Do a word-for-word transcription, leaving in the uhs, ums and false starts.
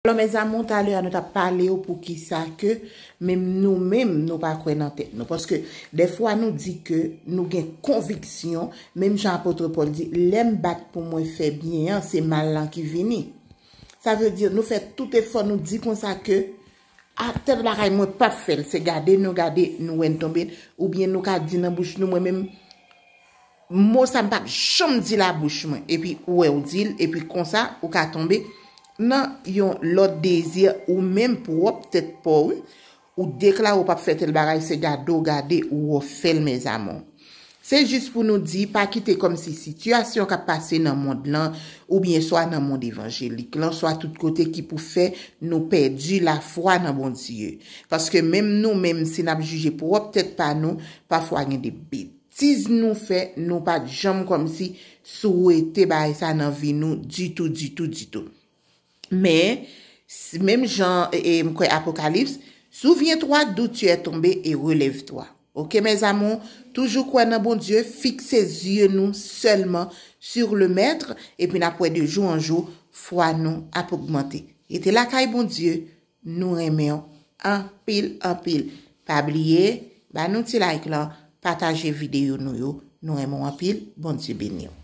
Alò, mezanmi, talè a nou t ap pale yo poukisa ke menm nou menm nou pa kwè nan tèt nou. Paske dèfwa nou di ke nou gen konviksyon, menm jan apot Pòl di, lè m bat pou mwen fè byen an, se mal lan ki vini. Sa vle di, nou fè tout efò, nou di konsa ke a tèl bagay mwen p ap fè l, se gade nou gade, nou wè n tonbe, oubyen nou ka di nan bouch nou, mwen menm, mo sa m p ap janm di l a bouch mwen, epi ou wè w di l, epi konsa ou ka tonbe nan yon lòt dezi ou menm pwòp tèt pa w, ou deklare w p ap fè tèl bagay, se gade w gade ou wè w fè l, mes amours. Se jis pou nou di, pa kite kòmsi sitiyasyon k ap pase nan mond lan, oubyen swa nan mond evanjelik lan, swa tout kote ki pou fè nou pèdi lafwa nan Bondye. Paske menm nou menm, si n ap jije pwòp tèt pa nou, pafwa gen de betiz nou fè, nou pa t janm kòmsi swete bagay sa nan vi nou ditou, ditou, ditou. Men, s- menm jan e, e, m kwè Apokalips, souviens-toi d'où tu es tombé et relève-toi. Ok, mes amours, toujou kwè nan Bondye, fikse zye nou sèlman sur le Maître, epi n ap wè de jou an jou, fwa nou ap ogmante. Rete lakay Bondye, nou renmen w anpil, anpil. Pa bliye, ba nou ti like lan, pataje videyo nou yo, nou renmen w anpil, Bondye beni w.